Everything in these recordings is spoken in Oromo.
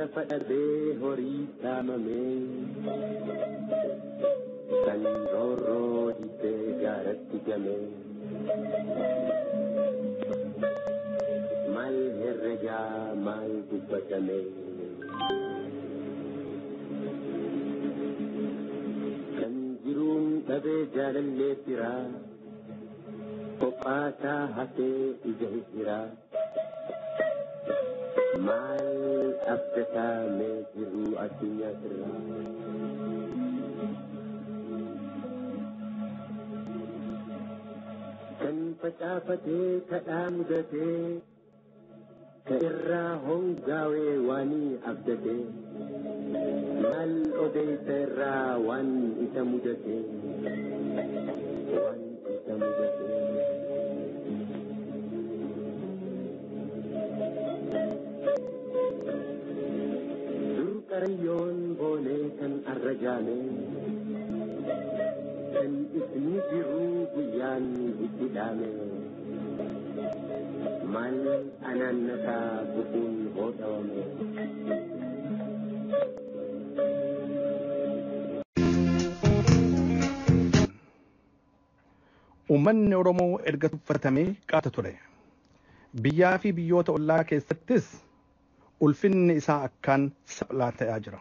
Lafa dhabee horii saamamee kan roorroo dhibbee gaaratti gamee maal herregaa maal dubbatamee kan jiruun dhabee jaalallee firaa kophaasaa hafee ija hijjiraa. Maal abdataa mee jiruu addunyaa irraa. Kan facaafatee kadhaa mudatee ka irraa hongaawee waanii abdatee maal odeessa irraa waan isa mudatee waan isa mudatee. Qarayyoon boonee kan arrajaame kan ifni jiruu guyyaan itti dhaame maal anaannataa bufuun hodhawame. Uummanni Oromoo erga tuffatamee qaata ture. Biyyaa fi biyyoota ollaa keessattis ulfinni isaa akkaan saphlaa ta'aa jira.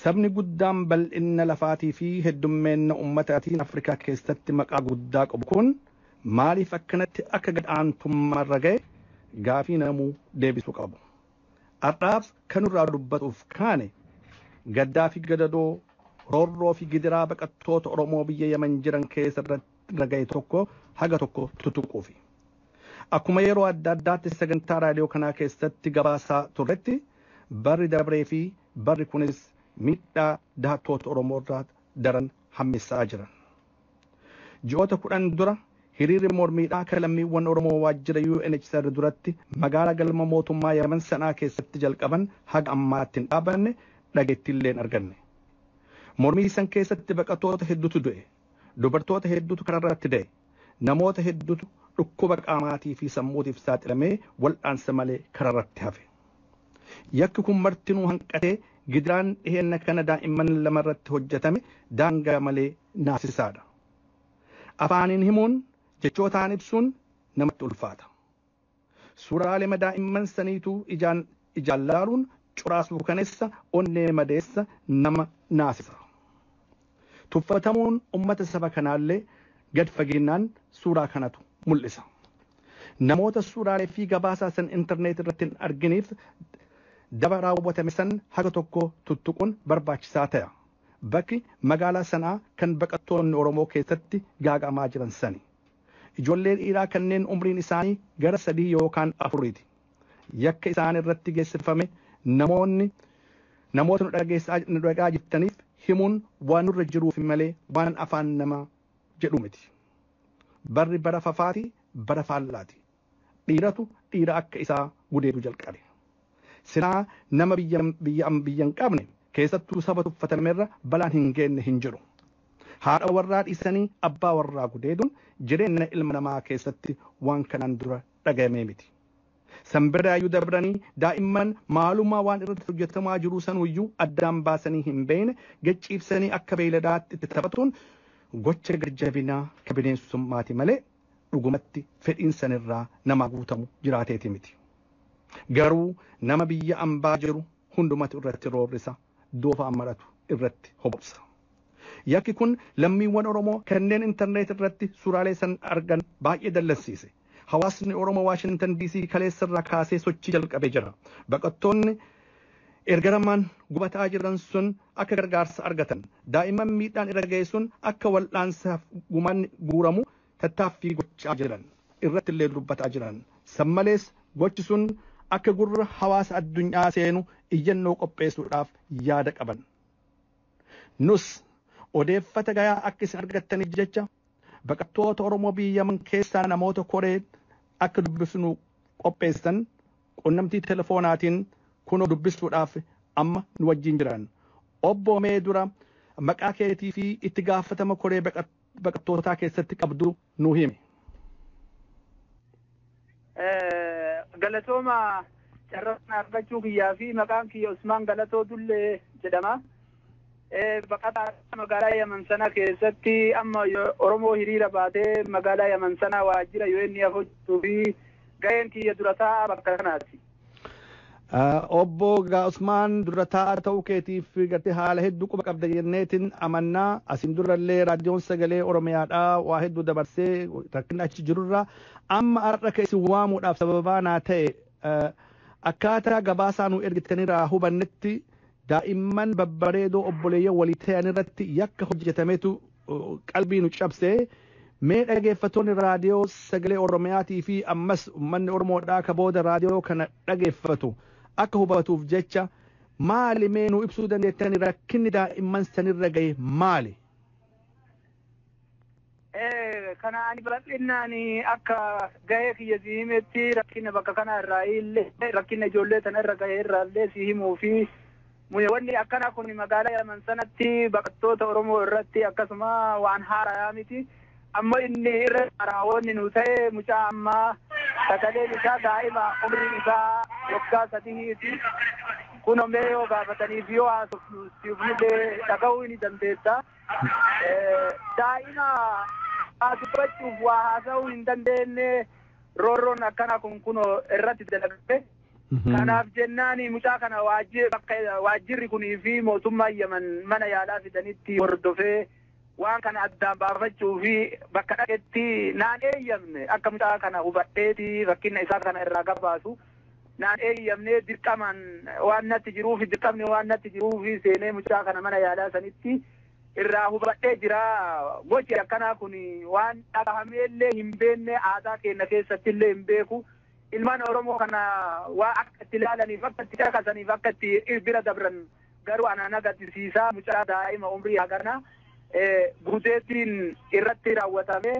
Sabni guddaan bal'inna lafaatii fi heddummeenya uummataatiin Afrikaa keessatti maqaa guddaa qabu kun maaliif akkanatti akka gad aantummaarra ga'e gaafii namuu deebisuu qabu. Har'aaf kan irraa dubbatuuf kaane gaddaa fi gadadoo roorroo fi gidiraa baqattoota Oromoo biyya Yaman jiran keessa irra ga'e tokko haga tokko tutuquufi. Akkuma yeroo adda addaatti sagantaa raadiyoo kanaa keessatti gabaasaa turretti barri dabree fi barri kunis miidhaa dahattoota Oromoo irraa daran hammisaa jiran. Ji'oota 10 dura hiriirri mormiidhaa kan lammiiwwan Oromoo waajjira UNHCR duratti magaalaa galma mootummaa Yaman sanaa keessatti jalqaban haga ammaatti hin dhaabanne dhageettiillee hin arganne. Mormii san keessatti baqattoota hedduutu du'e. Dubartoota hedduutu kararratti da'e. Namoota hedduutu dhukkuba qaamaatii fi sammuutiif saaxilamee wal'aansa malee kararratti hafe. Yakki kun martinuu hanqatee gidiraan dhiheenna kana daa'imman lamarratti hojjetame daangaa malee naasisaadha. Afaaniin himuun jechootaan ibsuun namatti ulfaata. Suuraalee daa'imman saniituu ijaan laaluun curaasuu kaneessa onnee madeessa nama naasisa. Tuffatamuun uummata saba kanaallee gad fageenyaan suuraa kanatu mul'isa. Namoota suuraalee fi gabaasaa san intarneet irratti hin arginiif daba raawwatame san haga tokko tuttuquun barbaachisaa ta'a. Bakki magaalaa sanaa kan baqattoonni Oromoo keessatti gaagamaa jiran sani. Ijoollee dhiiraa kanneen umriin isaanii gara 3 yookaan 4ti. Yakka isaan irratti geessifame namoota nu dhagaa jirtaniif himuun waan nurra jiruuf malee waan afaan namaa jedhu miti. Barri bara fafaati, bara faallaati. Dhiiratu dhiira akka isaa gudeedu jalqabe. Silaa nama biyya hin qabne keessattuu saba tuffatamerra balaan hin geenne hin jiru. Haadha warraa dhiisanii abbaa warraa gudeeduun jireenya ilma namaa keessatti waan kanaan dura dhaga'amee miti. Sanbiraayyuu dabranii daa'imman maalumaa waan irratti hojjetamaa jiru sanuyyuu addaan baasanii hin beekne gacciibsanii akka beeyladaatti itti taphatuun gocha garjabinaa ka bineensummaati malee dhugumatti fedhiin sanirraa namaa guutamu jiraateeti miti. Garuu nama biyya ambaa jiru hundumatu irratti roorrisa, doofa maratu irratti hobobsa. Yakki kun lammiiwwan Oromoo kanneen intarneet irratti suuraalee san argan baay'ee dallansiise. Hawaasni Oromoo Waashintan DC kaleessarraa kaasee sochii jalqabee jira. Baqattoonni ergaramaan gubataa jiran sun akka gargaarsa argatan, daa'imman miidhaan irra ga'e sun akka wal'aansaaf gumaan guuramu tattaaffii gochaa jiran, irratti illee dubbataa jiran. San malees gochi sun akka gurra hawaasa addunyaa seenu iyyannoo qopheessuudhaaf yaada qaban. Nus odeeffata gayaa akka isin argattaniif jecha baqattoota Oromoo biyya Yaman keessaa namoota koree akka dubbisnu qopheessan qunnamtii telefoonaatiin kunoo dubbisuudhaaf amma nu wajjin jiran. Obbo Mee dura maqaa keetii fi itti gaafatama koree baqattootaa keessatti qabdu nu himi. Galatooma Carraan argachuu kiyyaa fi maqaan kiyya Usmaan Galatoo Dullee jedhama. Baqataa magaalaa Yaman sana keessatti amma Oromoo hiriira baatee magaalaa Yaman sana waajjira UN hojjetuu fi gaheen kiyya dura taa'aa bakka kanaati. Obbo Usmaan, dura taa'aa ta'uu keetiif gartee haala hedduu quba qabda jenneetiin amannaa. Asiin durallee raadiyoon Sagalee Oromiyaadhaa waa hedduu dabarsee rakkina achi jirurra. Amma har'a ka isin waamuudhaaf sababaa naa ta'e, akkaataa gabaasaa nu ergitaniirraa hubannetti, daa'imman babbareedoo obboleeyyan walii ta'an irratti yakka hojjetametu qalbii nu cabsee. Mee dhageeffattoonni raadiyoo Sagalee Oromiyaatii fi ammas uummanni Oromoodhaa ka booda raadiyoo kana dhageeffatu akka hubatuuf jecha, maali mee nu ibsuu dandeettani? Rakkinni daa'imman sanirra gahe maali? Kana ani bal'inaan akka gahee kiyya si himetti, rakkina bakka kana irraa illee, rakkina ijoollee tana irra gahe irraa illee si himuu fi wanni akkana kun magaalaa Yaman sanatti baqattoota Oromoo irratti akkasuma waan haaraa miti. Amma inni irra haaraa nu ta'e, mucaa ammaa sagaleen isaa daa'ima umriin isaa waggaa 3ti. Kun mee yoo gaafataniif yoo haasofnullee dhaga'uu ni dandeessa. Daa'ima waa dubbachuuf waa haasa'uu hin dandeenye roorroon akkana kun kunoo irratti dalagame. Kanaaf jennaan mucaa kana bakka waajjirri kunii fi mootummaan Yaman mana yaalaa fidanitti hordofee waan kana addaan baafachuu fi bakka dhaqetti naan eeyyamne. Akka mucaa kana hubadheeti rakkina isaa kana irraa gabaasu naan eeyyamne. Dirqamaan waan natti jiruuf, dirqamni waan natti jiruuf, seenee mucaa kana mana yaalaa sanitti irraa hubadhee jira. Gochi akkanaa kun waan dhagahameellee hin beekne, aadaa keenya keessatti illee hin beeku. Ilmaan Oromoo kana waa akka itti ilaalaniif, akka itti caqasaniif, akka itti bira dabran garuu ana na gaddisiisaa. Mucaa daa'ima umrii hagana gudeettiin irratti raawwatame,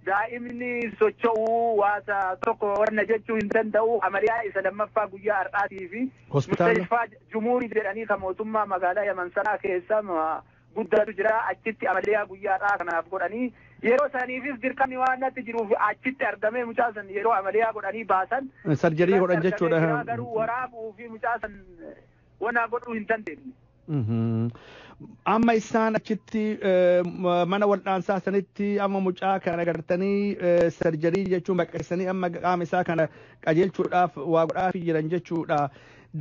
daa'imni socho'uu waasa tokko wanna jechuu hin danda'u. Amaliyaa isa lammaffaa guyyaa har'aatii fi mustashfaa Jumuurii jedhanii kan mootummaa magaalaa Yaman sanaa keessa guddatu jira, achitti amaliyaa guyyaa har'aa kanaaf godhanii, yeroo saniifis dirqamni waan natti jiruuf achitti argamee mucaa san yeroo amaliyaa godhanii baasan. Sarjarii godhan jechuudha. Garuu waraabuu fi mucaa san wana godhuu hin dandeenye. Amma isaan achitti mana wal'aansaa sanitti amma mucaa kana agartanii sarjarii jechuun baqaqsanii amma qaama isaa kana qajeelchuudhaaf waa godhaafii jiran jechuudha.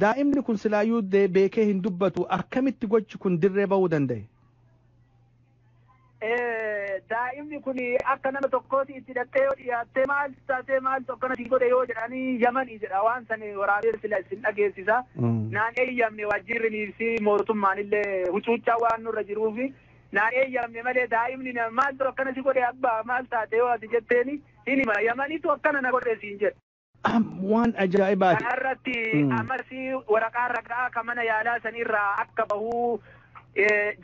Daa'imni kun silaayyuu beekee hin dubbatu, akkamitti gochi kun dirree bahuu danda'e? Daa'imni kun akka nama tokkooti itti dhaqxee yoo dhiyaattee, maal taatee, maaltu akkana si godhe yoo jedhanii, Yamanii jedha. Waan san waraabee sila isin dhageessisa. Naan eeyyamne waajjirri fi mootummaan illee hucuuccaa waan nurra jiruufi naan eeyyamne malee, daa'imni maaltu akkana si godhe abbaa, maal taate yoo ati jetteeni, hin hima, Yamaniitu akkana na godhe siin jedha. Waan ajaa'ibaati. Kanarratti ammas waraqaa ragaa kan mana yaalaa sanirraa akka bahuu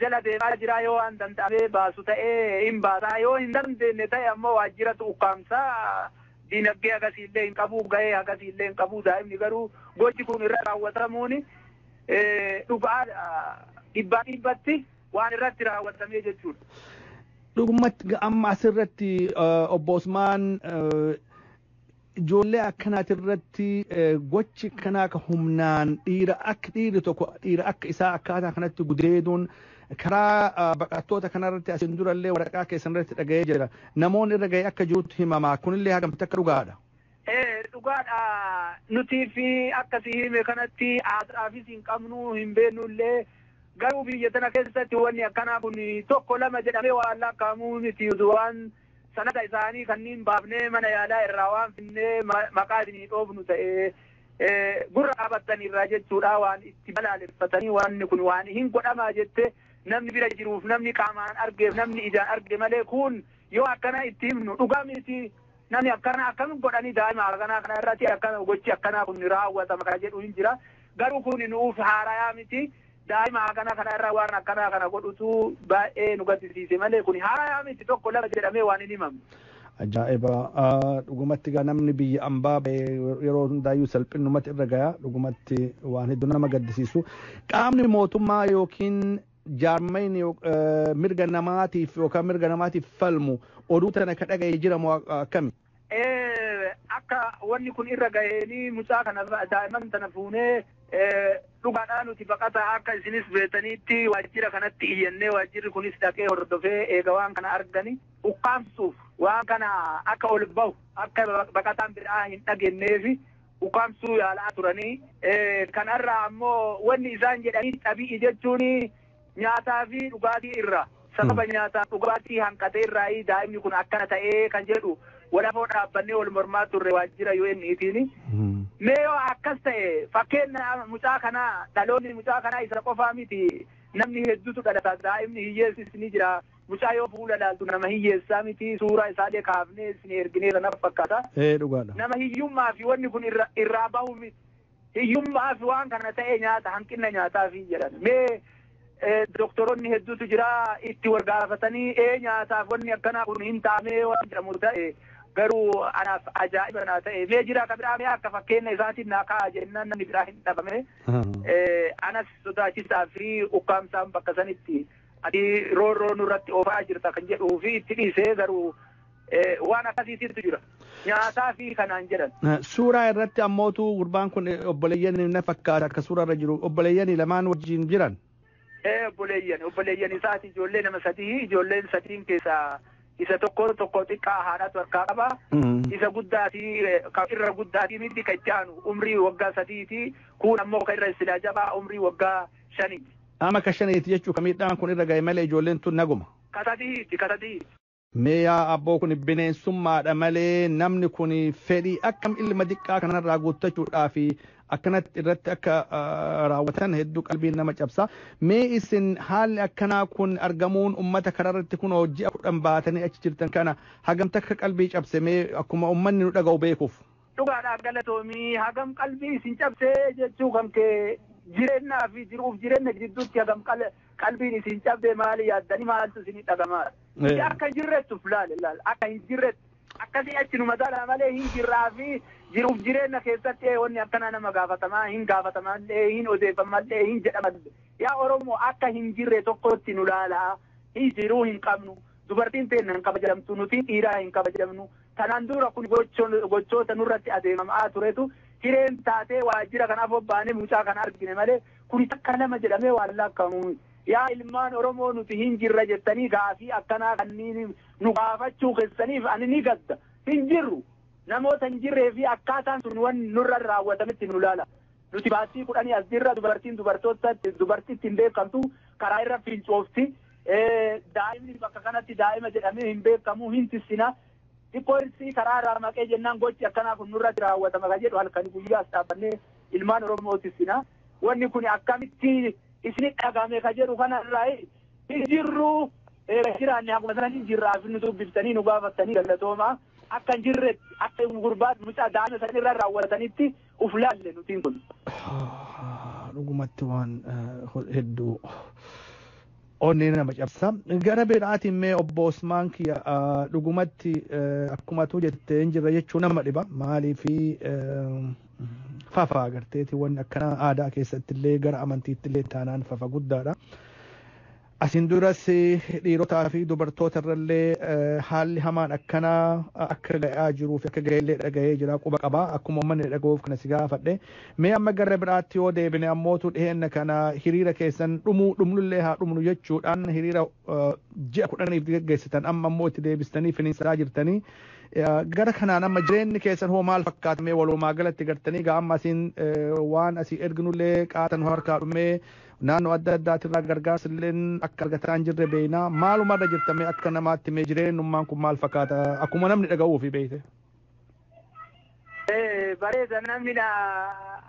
jala deemaa jira. Yoo waan danda'amee baasu ta'ee hin baasaa, yoo hin dandeenye ta'e ammoo waajjiratu ukkaamsaa. Diinagdee akkasiillee hin qabu, gahee akkasiillee hin qabu daa'imni. Garuu gochi kun irra raawwatamuun dhugaa dhibbaa dhibbatti waan irratti raawwatamee jechuudha. Dhugumatti amma asirratti, obbo Usmaan, ijoollee akkanaatirratti gochi kanaa ka humnaan dhiira akka dhiirri tokko dhiira akka isaa akkaataa kanatti gudeeduun karaa baqattoota kanarratti asiin durallee waraqaa keessan irratti dhaga'ee jira. Namoonni irra ga'ee akka jirutti himamaa, kunillee hagamti akka dhugaadha? Dhugaadha. Nuti fi akkasii hime kanatti aadaafis hin qabnu, hin beennullee. Garuu biyya tana keessatti wanni akkanaa kun tokko lama jedhamee waan lakkaa'amuu miti. Waan sanada isaanii kanneen baafnee mana yaalaa irraa waan finnee maqaa isinii dhoofnu ta'ee gurra qabatanii irraa jechuudha, waan itti balaaleffatanii wanni kun waan hin godhamaa jette namni bira jiruuf, namni qaamaan argeef, namni ijaan arge malee, kun yoo akkana itti himnu dhugaa miti, namni akkana akkam godhanii daa'ima akkanaa kana irratti akkana gochi akkanaa kun raawwatama kana jedhu hin jira. Garuu kun nuuf haarayaa miti. Daa'ima akkana kana irra waan akkanaa kana godhutu baay'ee nu gaddisiise malee kun haarayaa miti, tokko lama jedhamee waan hin himamne. Ajaa'iba! Dhugumatti gaa namni biyya ambaa yeroo hundaayyuu salphinnumatti irra gaya. Dhugumatti waan hedduu nama gaddisiisu. Qaamni mootummaa yookiin jaarmayni mirga namaatiif yookaan mirga namaatiif falmu oduu tana ka dhaga'ee jiramu akkami? Akka wanni kun irra gaheenii mucaa kana daa'imman tana fuunee dhugaadhaa nuti baqataa akka isinis beetaniitti waajjira kanatti iyyannee waajjirri kunis dhaqee hordofee eega waan kana argani ukkaamsuuf waan kana akka ol bahu akka baqataan biraa hin dhageenneefi ukkaamsuu yaalaa turanii kanarraa ammoo wanni isaan jedhanii xabi'i jechuun nyaataa fi dhugaatii irra sababa nyaataa dhugaatii hanqatee irraa daa'imni kun akkana ta'ee kan jedhu walafoo dhaabbannee wal mormaa turre waajjira UN'tiin. Mee yoo akkas ta'e fakkeenya mucaa kanaa dhaloonni mucaa kanaa isa qofaa miti namni hedduutu dhalata daa'imni hiyyeessis ni jira mucaa yoo fuula laaltu nama hiyyeessaa miti suuraa isaallee kaafnee isin erginee sana fakkaata. Dhugaadha. Nama hiyyummaa fi wanni kun irraa bahu miti hiyyummaa fi waan kana ta'e nyaata hanqina nyaataa fi jedhan mee doktoroonni hedduutu jira itti wal gaafatanii nyaataaf wanni akkanaa kun hin taamee waan jedhamu ta'e. Garuu anaaf ajaa'iba naa ta'e mee jira ka biraa mee akka fakkeenya isaatiin naa ka'a jennaan namni biraa hin dhabame anas sodaachisaa fi ukkaamsaan bakka sanitti ati roorroo nurratti oofaa jirta kan jedhuu fi itti dhiisee garuu waan akkasiititu jira nyaataa fi kanaan jedhan. Suuraa irratti ammootu gurbaan kun obboleeyyan na fakkaata akka suuraa irra jiru obboleeyyan lamaan wajjin jiran. Obboleeyyan isaati ijoollee nama sadii ijoolleen sadiin keessaa isa tokko tokko xiqqaa haadhatu harkaa qaba. Isa guddaatii irra guddaatii miti kan itti aanu umrii waggaa 3ti kun ammoo kan irra silaa jabaa umrii waggaa 5ti. Amma ka 5ti jechuu ka miidhaan kun irra ga'e malee ijoolleen tun naguma. Ka sadiiti. Mee yaa abboo kun bineensummaadha malee namni kun fedhii akkam ilma xiqqaa kanarraa guuttachuudhaa fi akkanatti irratti akka raawwatan hedduu qalbiin nama cabsa. Mee isin haalli akkanaa kun argamuun uummata karaarratti kun ji'a 10 baatanii achi jirtan kana hagam takka qalbii cabse mee akkuma uummanni nu dhaga'u beekuuf. Dhugaadhaaf galatoomii hagam qalbii isin cabsee jechuu kan kee jireenyaa fi jiruuf jireenya gidduutti hagam qalbiin isin cabde maali yaaddanii maaltu isin dhagamaadha. Akka hin jirrettuuf laale akka hin jirrettu akkasii achi nu madaala malee hin jirraa fi jiruuf jireenya keessatti wanni akkana nama gaafatamaa hin gaafatamallee hin odeeffamallee hin jedhamallee yaa Oromoo akka hin jirre tokkotti nu laalaa hin jiruu hin qabnu dubartiin teenya hin kabajamtu nuti dhiiraa hin kabajamnu tanaan dura kun gochoota nurratti adeemamaa turetu hireen taatee waajjira kanaaf bobbaanee mucaa kana argine malee kun takka lama jedhamee waan lakkaa'amu. Yaa ilmaan Oromoo nuti hin jirra jettanii gaafii akkanaa kanneen nu gaafachuu keessaniif ani ni gadda hin jirru namoota hin jirree fi akkaataan sun wanni nurra raawwatametti nu laala. Nuti baasii 10 as jirra dubartiin dubartitti hin beekamtu karaa irra fincoofti daa'imni bakka kanatti daa'ima jedhamee hin beekamu hin tissina xiqqoo karaa irraa maqee jennaan gochi akkanaa kun nurratti raawwatama kan jedhu halkanii guyyaa as dhaabbannee ilmaan Oromoo tissina wanni kun akkamitti isin dhagame ka jedhu kanarraa hin jirru jiraanne akkuma sanan hin jirraa fi nu dubbiftanii nu gaafattanii galatooma akka hin jirretti akka gurbaa mucaa daa'ima sanirra raawwatanitti uf laalle nutiin kun. Dhugumatti waan hedduu onnee nama cabsa. Gara biraatiin mee obbo Osmaan kiyya dhugumatti akkuma tu jettee hin jirre jechuu nama dhiba maaliifi fafa agarteeti wanni akkanaa aadaa keessatti illee gara amantiitti illee taanaan fafa guddaadha. Asiin duras dhiirotaa fi dubartoota irrallee haalli hamaan akkanaa akka ga'aa jiruu fi akka ga'ellee dhaga'ee jira quba qaba akkuma uummanni dhaga'uuf kana si gaafadhe. Mee amma gara biraatti yoo deebine ammootu dhiheenna kana hiriira keessan dhumuu dhumnullee haa dhumnu jechuudhaan hiriira ji'a 10 geggeessitan amma ammoo itti deebistanii finiinsaa jirtanii. Gara kanaan amma jireenyi keessan hoo maal fakkaata mee walumaa galatti gartanii gaa amma asiin waan asii erginullee qaatan harkaa dhumee naannoo adda addaatirraa gargaarsa illee akka argataa hin jirre beekna maalumarra jirta mee akka namaatti mee jireenyummaan kun maal fakkaata akkuma namni dhaga'uufi beekte. Bareeda namni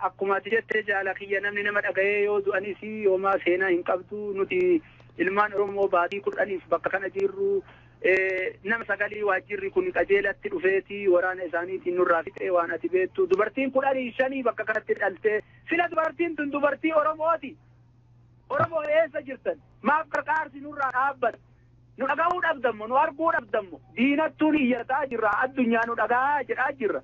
akkuma ati jettee jaala kiyya namni nama dhaga'ee yoo du'anis yoomaa seenaa hin qabdu nuti ilmaan Oromoo baatii 10 bakka kana jirru. Nama sagalii waajjirri kun qajeelatti dhufeeti waraana isaaniitiin nurraa fixee waan ati beektu dubartiin 15 bakka kanatti dhaltee sila dubartiin tun dubartii Oromooti. Oromoo eessa jirtan maaf qarqaarsi nurraa dhaabbata nu dhaga'uu dhabdammo nu arguu dhabdammo diinattuun iyyataa jirra addunyaa nu dhagaa jedhaa jirra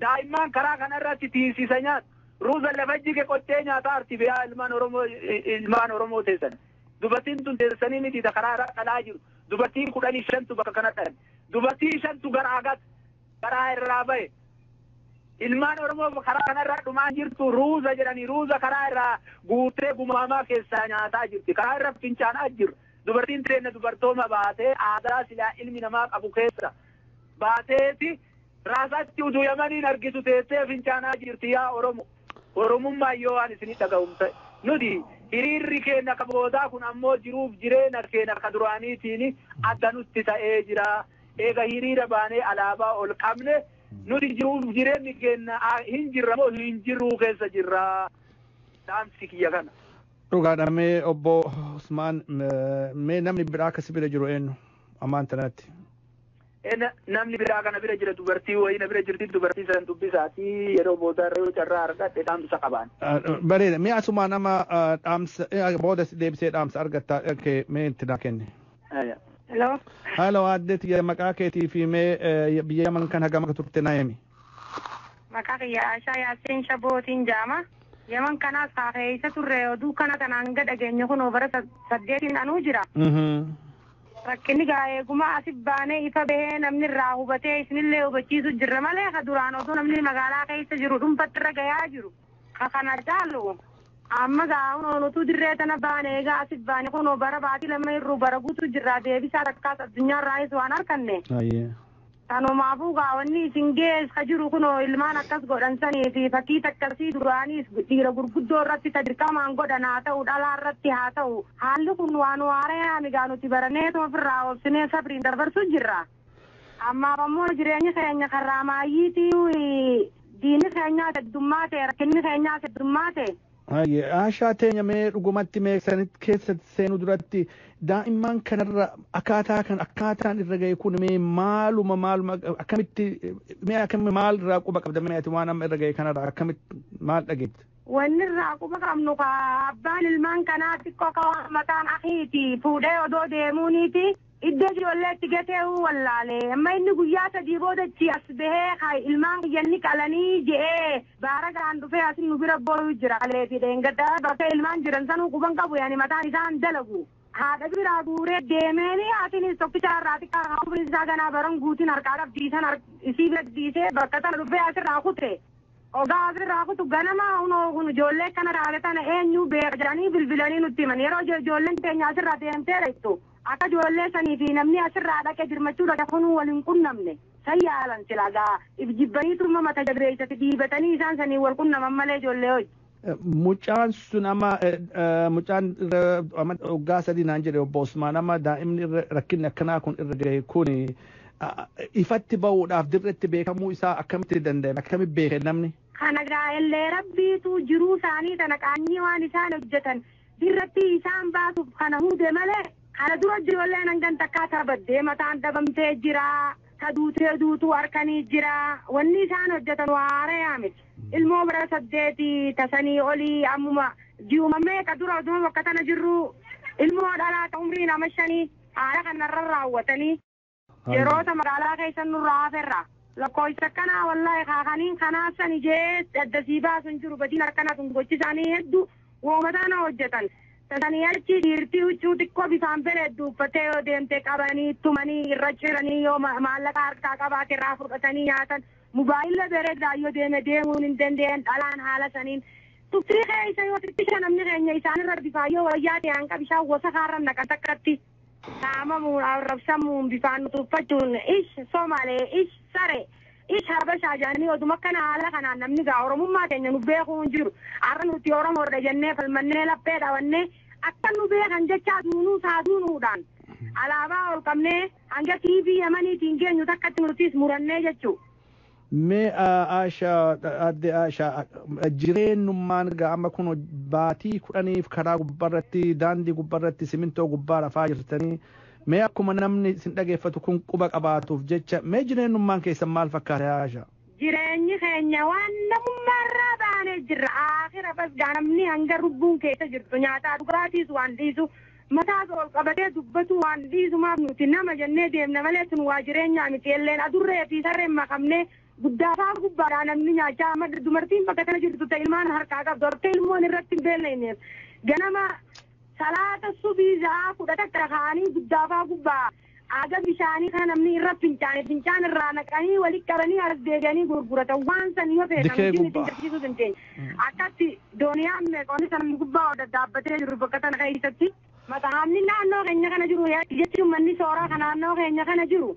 daa'imman karaa kanarratti tiisisa nyaatu ruuza lafa jige qottee nyaataa arti biyaa ilmaan Oromoo teessan dubartiin tun teessanii miti karaa irra dhalaa jiru. Dubartiin 15 bakka kana dhalan dubartii 5 garaa gat karaa irraa bahe Ilmaan Oromoo karaa kanarraa dhumaa jirtu ruuza jedhanii ruuza karaa irraa guutee gumaamaa keessaa nyaataa jirti. Karaa irra fincaanaa jiru. Dubartiin teenya dubartooma baatee aadaa silaa ilmi namaa qabu keessa baateeti raasatti utuu Yamaniin argitu teessee fincaanaa jirti yaa Oromo. Oromummaa yoo waan isinii dhaga'um ta'e. Nuti hiriirri keenya ka boodaa kun ammoo jiruuf jireenya keenya ka duraaniitiin adda nutti ta'ee jira. Eega hiriira baanee alaabaa ol qabne nuti jiruuf jireenyi keenya hin jirra moo hin jirruu keessa jirra. Dhaamsi kiyya kana. Dhugaadha mee obbo Usmaan mee namni biraa akkasi bira jiru eenyu ammaan tanatti? Namni biraa kana bira jira dubartii wayii na bira jirti dubartii san dubbisaati yeroo booda irra carraa argadhe dhaamsa qabaan. Bareeda mee asumaan nama dhaamsa booda deebisee dhaamsa argatta mee itti naa kenni. Hello. Halo aadde tiyya maqaa keetii fi mee biyya Yaman kan hagam akka turte naa himi. Maqaa kiyya Ashaa Yaasiin Shabootiin jaama. Yaman kanaas haa keessa turre oduu kana kanaan hanga dhageenye kun bara 8 anuu jira. Rakkinni gaa eeguma asif baanee ifa bahee namni irraa hubatee isinillee hubachiisu jirra malee ka duraan oduu namni magaalaa keessa jiru dhuunfatti irra gahaa jiru. Ka kana caalu amma gaa kunoo nutuu dirree tana baane egaa asif baane kunoo bara baatii 2 irruu bara guutuu jirra deebisaa takkaas addunyaarraayis waan harkanne. Kanumaafuu gaa wanni isin gees ka jiru kunoo ilmaan akkas godhan sanii fi fakkii takkasii duraaniis dhiira gurguddoo irratti sadirqamaan godhan haa ta'u dhalaa irratti haa ta'u haalli kun waan waaree gaa nuti baraneetuma ofirraa obsinee sabriin dabarsuu jirra. Ammaaf ammoo jireenyi keenya karraa maayyiitii diinni keenyaa heddummaa ta'e rakkinni keenyaa heddummaa ta'e. Ashaa teenya mee dhugumatti mee sanitti keessatti seenuu duratti daa'imman kanarra akkaataa kan akkaataan irra ga'e kun mee maaluma maaluma akkamitti mee akkami maal irraa quba qabda mee ati waan amma irra ga'e kanarra akkamitti maal dhageette? Wanni irraa quba qabnu ka abbaan ilmaan kanaa xiqqoo ka mataan akiiti fuudhee odoo deemuuniiti iddoo ijoolleetti gatee wallaale amma inni guyyaa 3 boodachi as bahee ka ilmaan kiyyanni qalanii je'ee baara gaan dhufee as nu bira boo'u jira kaleefi dheengaddaa bakka ilmaan jiran sanuu quban qabu yaani mataan isaan dalagu. Haadha biraa guuree deemeeni haatiinis tokkicha irraa xiqqaa umriin isaa ganaa baran guutiin harkaa qabdiisan isii bira dhiisee bakka tana dhufee asirraa kute. Ogaa asirraa kutu ganama hunoo kun ijoollee kana taate tana eenyu beeka jedhanii bilbilanii nutti himan yeroo ijoolleen teenya asirraa deemtee dhaqxu. Akka ijoollee sanii fi namni asirraa dhaqee jirmachuu dhaqe kunuu waliin qunnamne san yaalan sila gaa jibbanii turma mata jabeessatti dhiibatanii isaan sanii wal qunnaman malee ijoollee hoji. Mucaan sun amma mucaan waggaa 3 naan jedhe obbo Usmaan amma daa'imni rakkinni akkanaa kun irra gahe kun ifatti ba'uudhaaf dirretti beekamuu isaa akkamitti danda'ame akkamitti beeke namni? Kana gaa illee rabbiitu jiruu isaanii tana qaanyii waan isaan hojjetan dirratti isaan baasuuf kana hunde malee kana dura ijoolleen hangan takkaa tabaddee mataan dhabamtee jira. Ta duutee duutuu harkanii jira. Wanni isaan hojjetan waaree miti. Ilmoo bara 8 tasanii olii ammuma ji'uma meeqa dura oduma bakka tana jirru ilmoo dhalaa ta umrii nama 5 haala kanarra raawwatanii yeroota magaalaa keessa nurraa haferra. Lakkoofsa kanaa wallaahi kaakaniin kanaa sani jee addasii baasu hin jiru badiin harkana kun gochi isaanii hedduu woomataana hojjetan. Tasanii achi dhiirtii huccuu xiqqoo bifaan bareeddu uffattee yoo deemte qabanii tumanii irra ciranii yoo maallaqa harkaa qabaate irraa fudhatanii nyaatan mobaayila bareedaa yoo deeme deemuun hin danda'an dhalaan haala saniin tuftii keessa yoo xiqqisha namni keenya isaanirra bifaan yoo wayyaa ta'e hanqa bishaan gosa kaarra naqan takkatti saamamuun arrabsamuun bifaan tuffachuun ish Somaalee ish sare ish Habashaa jedhanii oduma akkana haala kanaan namni gaa Oromummaa keenya nu beekuu hin jiru. Har'a nuti Oromoodha jennee falmannee laphee dhaabannee akka nu beekan jechaa duunuu isaa duunuudhaan alaabaa ol qabnee hanga TV Yamaniitiin geenyu takkatti nutis murannee jechuudha. Mee Ashaa adde Ashaa jireenyummaan gaa amma kun baatii 10 karaa gubbaarratti daandii gubbaarratti simintoo gubbaa rafaa jirtanii mee akkuma namni isin dhageeffatu kun quba qabaatuuf jecha mee jireenyummaan keessan maal fakkaata Ashaa? Jireenyi keenya waan namummaarraa baanee jirra. Aakhira bas gaa namni hanga lubbuun keessa jirtu nyaataa dhugaatiis waan dhiisu mataas ol qabatee dubbatu waan dhiisumaaf nuti nama jennee deemna malee sun waa jireenyaa miti illeen adurree fi sarreen makamnee guddaafaa gubbaadhaa namni nyaachaa amma dumartiin bakka kana jirtu ta'e ilmaan harkaa qabdu hortee ilmoon irratti hin beelneenyeef ganama salaata subii za'a 11 kaanii guddaafaa gubbaa Aga bishaanii kana namni irra fincaane fincaan irraa naqanii walitti qabanii as deebi'anii gurguratan waan san yoo feetan Dikee gubbaa. Isin dandeenya. Akkatti dooniyaan meeqoonni san gubbaa ol daddaabbatee jiru bakka tana keessatti. Matahamni naannoo keenya kana jiru jechuun manni sooraa kan naannoo keenya kana jiru.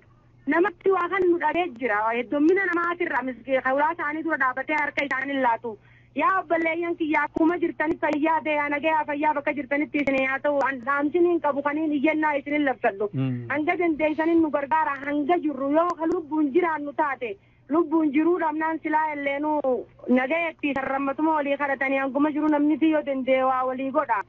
Namatti waa kan nu dhabee jira. Heddummina namaatirra hulaa isaanii dura dhaabbatee harka isaanii laatu. Yaa obboleeyyan kiyya akkuma jirtanitti fayyaa ta'e nagayaa fayyaa bakka jirtanitti isin haa ta'u dhaamsiniin hin qabu kaniin iyyannaa isinin labsadhu. Hanga dandeessaniin nu gargaara hanga jirru yoo ka lubbuun jiraannu taate lubbuun jiruu dhabnaan silaa illeenuu nagayetti sarrammatuma walii kadhatanii hanguma jiru namni fi yoo danda'e waa walii godha.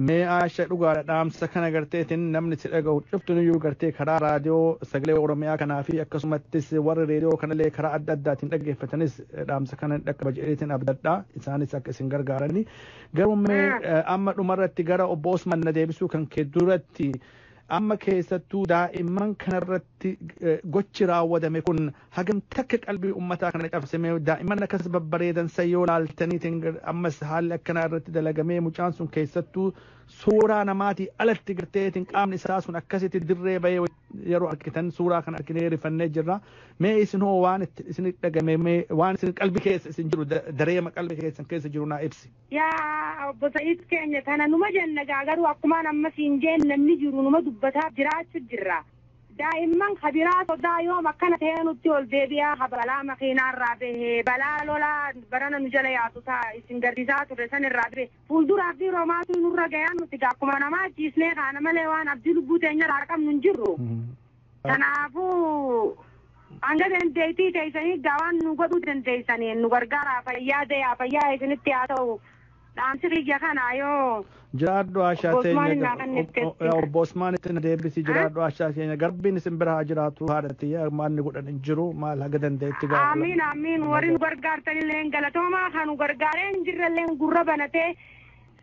Mee Aasha dhugaadha dhaamsa kana garteetiin namni si dhaga'u cuftunuyyuu gartee karaa raadiyoo sagalee Oromiyaa kanaa fi akkasumattis warri reediyoo kanallee karaa adda addaatiin dhaggeeffatanis dhaamsa kana dhaqqaba jedheetiin abdadha isaanis akka isin gargaarani. Garuu mee amma dhumarratti gara obbo Osman na deebisuu kan kee duratti amma keessattuu daa'imman kanarratti gochi raawwatame kun hagam takka qalbii uummataa kana cabsame daa'imman akkas babbareedan san yoo laaltaniitiin ammas haalli akkanaa irratti dalagamee mucaan sun keessattuu suuraa namaatii alatti garteetiin qaamni isaa sun akkasitti dirree bahee yeroo argitan suuraa kana arginee rifannee jirra. Mee isin hoo waan itti isin dhagame mee waan isin qalbii keessa isin jiru dareema qalbii keessan keessa jiru naa ibsi. Yaa obbo Sa'iid keenya tana numa jenna gaa garuu akkumaan amma siin jeen namni jiru numa dubbataa jiraachuu jirra. Daa'imman kabiraa sodaa yoom akkana ta'ee nutti ol deebi'aa ha balaa makiinaarraa bahee balaa lolaa barana nu jala yaatu ta'a isin gardisaa ture san irraa bahe fuulduraaf fi roomaatu nurra gayaa nuti gaa akkuma namaa ciisnee kaana malee waan abdii lubbuu teenya irraa qabnu hin jirru. Kanaafuu hanga dandeettii teessanii gaa waan nu godhuu dandeessanii nu gargaaraa fayyaa ta'e fayyaa isinitti haa ta'u dhaamsi kiyya kana yoo. Jiraadhu Ashaa Obbo Usmaan teenya naa kan obbo Usmaan itti na deebisi jiraadhu Ashaa teenya garbiin isin bira haa jiraatu haadhati maanni godhan hin jiru maal haga dandeetti gaafa. Amiin amiin warri nu gargaartanillee galatoomaa kan nu gargaaree hin jirrellee gurra banatee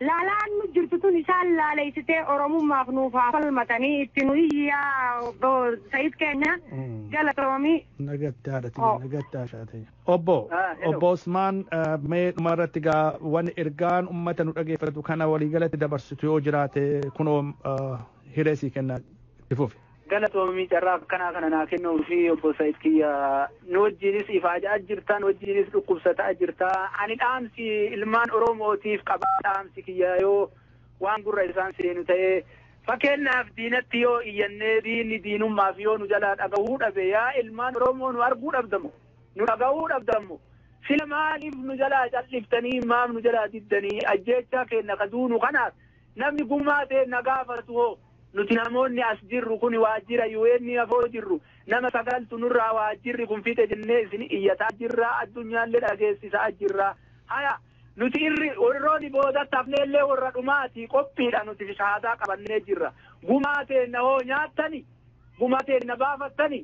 laalaan nu jirtu tun isaan laaleessitee oromummaaf nuuf haa falmatanii itti nu iyyaa obbo Sa'iid keenya galatoomii. Nagatti haadhati Oh. nagatti Ashaa teenya. Obbo Ah, hello. obbo Usmaan mee dhumarratti gaa wanni ergaan uummata nu dhageeffatu kana waliigalatti dabarsitu yoo jiraate kunoo hiree sii kennaa itti fufi. Galatoomii carraa akkanaa kana naa kennuu fi obbo Sa'iid kiyya nu wajjinis ifaajaa jirta nu wajjinis dhukkubsataa jirta ani dhaamsi ilmaan Oromootiif qabaa dhaamsi kiyya yoo waan gurra isaan seenu ta'ee fakkeenyaaf diinatti yoo iyyannee diinni diinummaaf yoo nu jalaa dhagahuu dhabe yaa ilmaan Oromoo nu arguu dhabdamu nu dhagahuu dhabdamu sila maaliif nu jalaa calliftanii maaf nu jalaa diddanii ajjeechaa keenya ka duunu kanaaf namni gumaa ta'e na gaafatu hoo nuti namoonni as jirru kun waajjira UN afoo jirru nama sagaltu nurraa waajjirri kun fixe jennee isin iyyataa jirra addunyaallee dhageessisaa jirra haya nuti irri warroonni boodatti hafneellee warra dhumaati qophiidha nuti shahaadaa qabannee jirra gumaa teenna hoo nyaattani gumaa teenna baafattani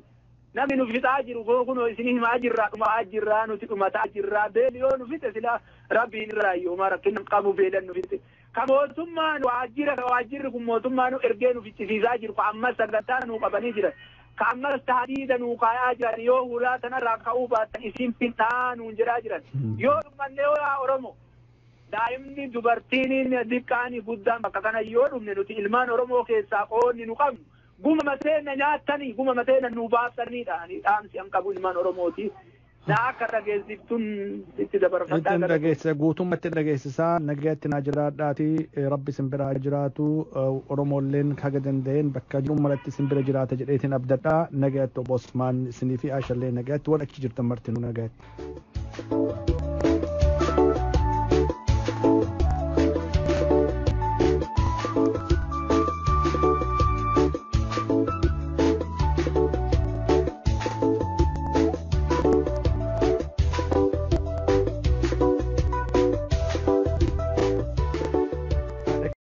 namni nu fixaa jiru kunoo isin himaa jirra dhumaa jirra nuti dhumataa jirra beeli yoo nu fixe sila rabbiin irraa yooma rakkina qabu beelan nu fixe ka mootummaan waajjira ka waajjirri kun mootummaa nu ergee nu ficcisiisaa jiru ka ammas sagantaa nuu qabanii jiran ka ammas taadiida nuu kaayaa jiran yoo hulaa tanarraa ka'uu baattan isin finxaa nuun jedhaa jiran yoo dhumannee yaa Oromo daa'imni dubartiin diqqaani guddaan bakka kana yoo dhumne nuti ilmaan Oromoo keessaa qoonni nu qabnu guma mateenna nyaattanii guma mateenna nu baasaniidha ani dhaamsi an qabu ilmaan Oromooti. Na akka dhageessiftuun itti dabarfadhaa Ittiin dhageessisa guutummaatti dhageessisaa nagaatti naa jiraadhaati rabbi isin bira haa jiraatu Oromoolleen haga danda'een bakka jiru maratti isin bira jiraata jedheetiin abdadhaa nagaatti obbo Osmaan isinii fi Aashallee nagaatti warra achi jirtan martinuu nagaatti.